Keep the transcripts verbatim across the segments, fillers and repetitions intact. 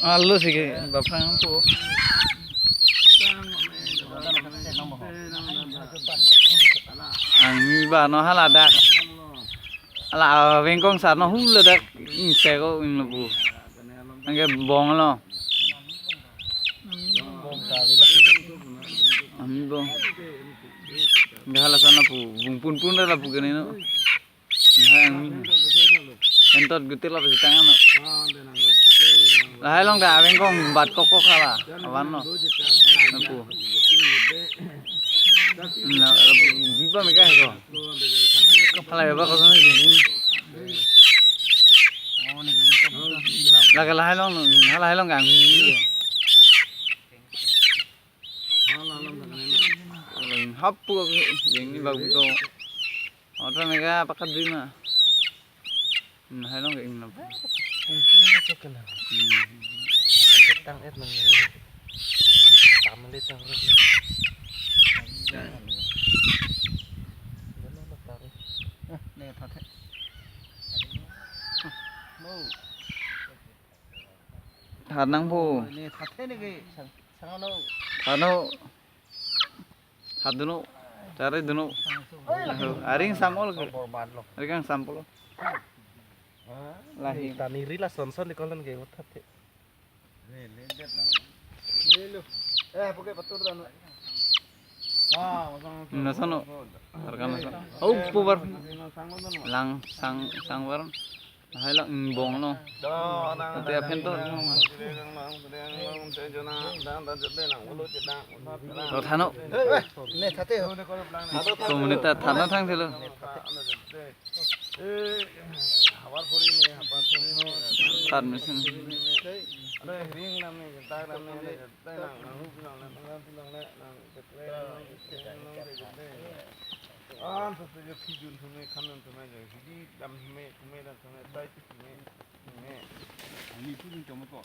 Alo sige, baphrang po. Angmi ba no hala dak. Hala, ah, vengkong sar no hula dak. Insek ko inglo pu. Angke bong lo. Angmi bong. Angke hala sana pu. Bung pun pun la pu kene no. Lahai angmi. Entot gutil la pasi tangan no. Lahai long da vengkong bat kok kok hala. Awan no. Napu. Na, bipa meka he ko. Hala bipa ko sana gini. Lake lahai long, lahai long kang. Hapu yang ni bagus ko. Otra mega pakat dui ma. Hmm, hai long ke ingna. Pung pung na chok kena. Hmm. Tang et nang nang. Tam le tang le. Dana na tang. Ne thathe. No. Thanang po. Ne thathe ne ke. Sang sang no. Thano. Hat duno. Chari duno. Aring sang ol ke. Aring sang polo. Lahi. Tani ri la son son di kolan ke utat ke. Eh, pakai patur dan. Wah, masang. Na sono. Harga na sono. Oh, pubar. Lang sang sang bar. Hai lang bong no. Ate aphen to. Lo thano. Ne thathe ho. Komunita thana thang thelo. Habar phuri ne, habar phuri ne. Thar mesin. Are ring nam ne, tak nam ne, tak nam ne, nang hu nam ne, nang nam ne, nang An so se jo phijun thume, khanun thume jo, hidi dam thume, thume dam thume, tai thume, thume. Ani phijun chomo ko.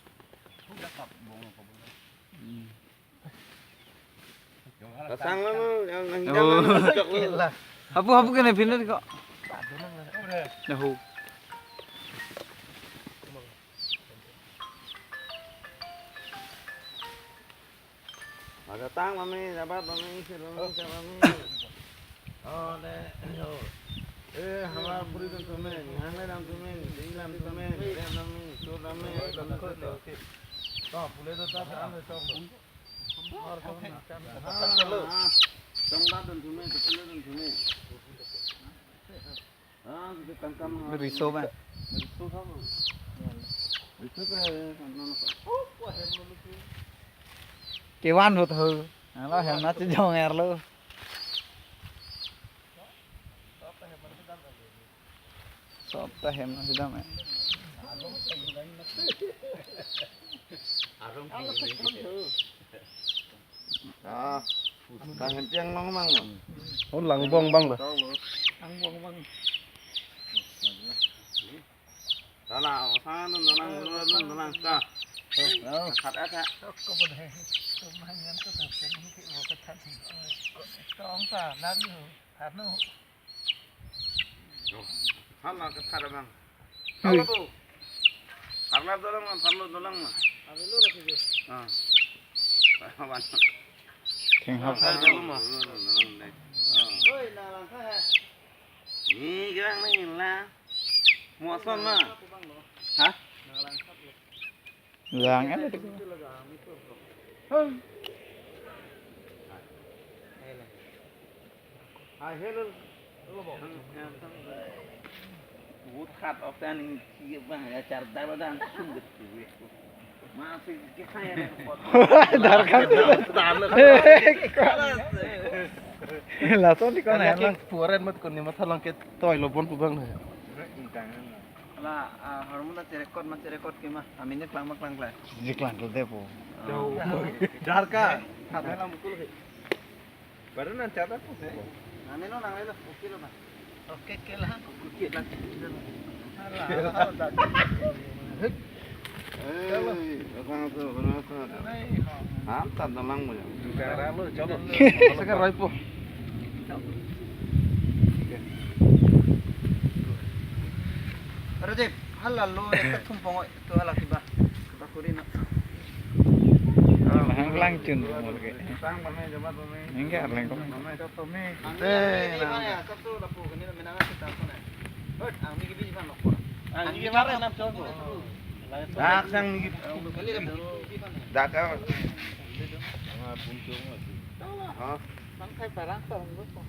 Thuda kap bong ko bong. Pasang lo mo, yang nang hidam. Oh. Chok lo. Hapu hapu kene phindet ko. Nahu. Ada tang mami, dapat mami, sir mami, sir mami. Oh, de, yo. Eh, hamar phuri dam thume, hangle dam thume, ding dam thume, rem dam thume, sur dam thume, dam thume. To, pule to ta, ta, ta, ta. Chong da dam thume, chong da dam thume. Riso ba. Kevan hut ho. Alo hem na chejong er lo. Sop ta hem na chedam er. Ah, kang hentiang long mang mang. Oh, lang bong bang lo. Lang bong bang. Dala, osang dun dalang, dun dalang, dun dalang, ka. Oh, oh. Khat ata. Ko bo dai. Ko man yan ko ta pen ki bo ka that. Ko ong sa, dan yo. Ano. Hala ka thar bang. Hala to. Harla dolang ma, harlo dolang ma. Avelo lagi jo. Ah. Awan. Keng hap. Harla dolang ma. Dolang, dolang, dolang. Ah. Oi, na lang kha hai. Ni gerang ni la. Muason ma. Ha? Na lang kha. Lang ada deh. Hai, hello. Hello, Bob. Vote hat of turning bang ya char daba dan sung gitu. Masih kita ya. Darkar. Lason di kona lang. Puaren mat koni mat halang ke toy lo bon pu bang na. Hala, ah, hormon na cherekot ma cherekot ke ma, amin ne klang ma klang klang. Jiklang kel depo. Jauh. Darkar. Khat hala mukul ke. Baru nan chata po. Nang nelo, nang nelo. Oke lo ma. Oke ke lah. Oke lah. Hala, hala, hala. Eh, orang Ham, tan dalang mo ya. Sekarang roipo. Rajib, hala lo ya, kathum pongo tu hala kiba. Kiba kuri na. Mahang lang chun mo lagi. Sang mana jama tu ni? Enggak, lang kau. Mana jatuh ni? Eh, ini mana ya? Sabtu lapu kini menang kita sana. Hot, ang migi biji pan lokpo. Ang migi mana nam chon ko? Dak sang migi. Kali dah. Dak ka. Hah? Bang kai parang parang ko.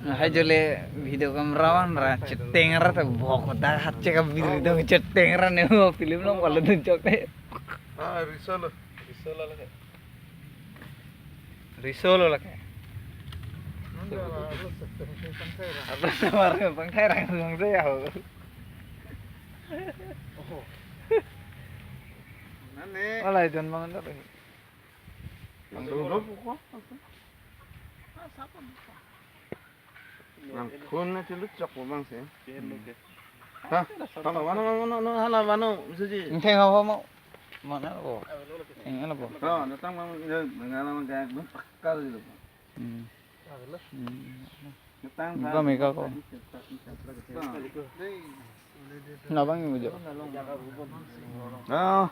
Hai jole video camera wan ra cheteng ra ta bok da hat che ka video cheteng ra ne mo film long kalau dun chok te. Ah, risol. Risol lagi. Risol lagi. Apa sabar bang kai rang bang saya ho. Nane. Wala don bang anda. Bang dulu kok. Bang kun na chulu chok bang sih. Ha? Tama mana mana mana hala mana bisa ji. Engtheng apa mau? Mana ko? Engtheng apa? Oh, datang bang ya ngala mang kayak bang kal gitu. Hmm. Hmm. Datang. Mega mega ko. Labang yang ujo. Ah.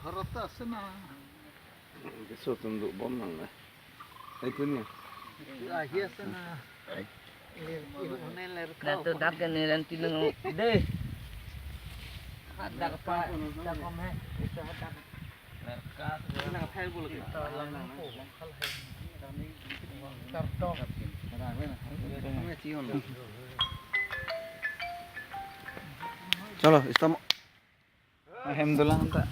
Gharot ta ase na. Keso tunduk bom nang na. Ai punya. Ahi ase na. Dak tu dak ke ni nanti nung deh. Dak apa? Dak apa? Dak apa? Dak apa? Chalo, istamo. Ahem dolang ta.